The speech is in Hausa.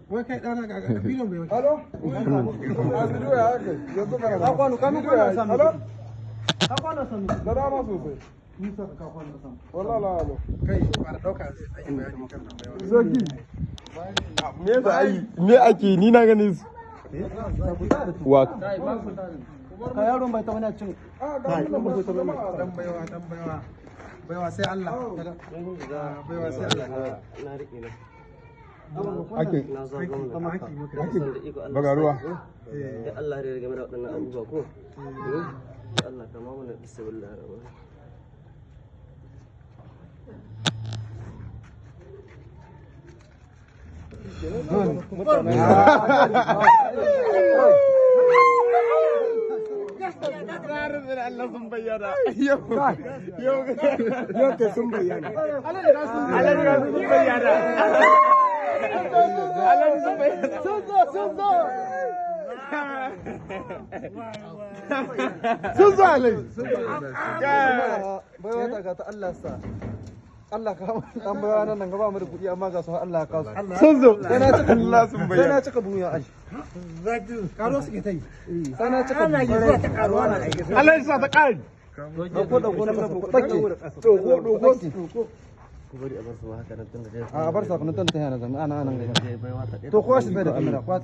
Wai kai ɗana ga kabilan bai wuce. Alo? A bidiyo ya haka, yanzu kana da. Ka kwano, ka Bidiyo ya kwano yi. Alo? Ka kwano sami. Da dama sosai. Musa ka kwano sami. Wallahi la alo. Kai fara ɗauka zai ɗan yi bayani kan nan baiwa. Zaki. Me za a yi? Me ake ni na ganin su. Wa Ka yaron bai ta wani cin. A ga wannan ba su jama'a. Dan baiwa, dan baiwa. Baiwa sai Allah. Baiwa sai Allah. Na riƙe na. ake Na zo gwamna. Haki muka ake San da iko Allah. bagaruwa. Da Allah ya game da waɗannan abubuwa ko. Da Allah kama mana bismillah rahman. Allah sun bayyana. Yau yau Yau ke sun bayyana. Allah sun bayyana. Allah sun bayyana. Sun zo, sun zo. Sun zo alai. Baiwa ta ga ta Allah sa. Allah ka dan baiwa nan gaba mu da kuɗi amma ga su Allah ka su. Sun zo. Sai na cika Allah sun Sai na bayyana. cika buya ai. Karo suke ta yi. Sai na cika buya. Allah ya sa ta ƙari. Dauko dauko na kasa ɗake. Dauko dauko. Ku bari a bar su ba haka nan tunda dai. A bar sa kunan ta yana zama ana nan gaba. Baiwa ta ɗaya. To kowa shi bai da kamera kowa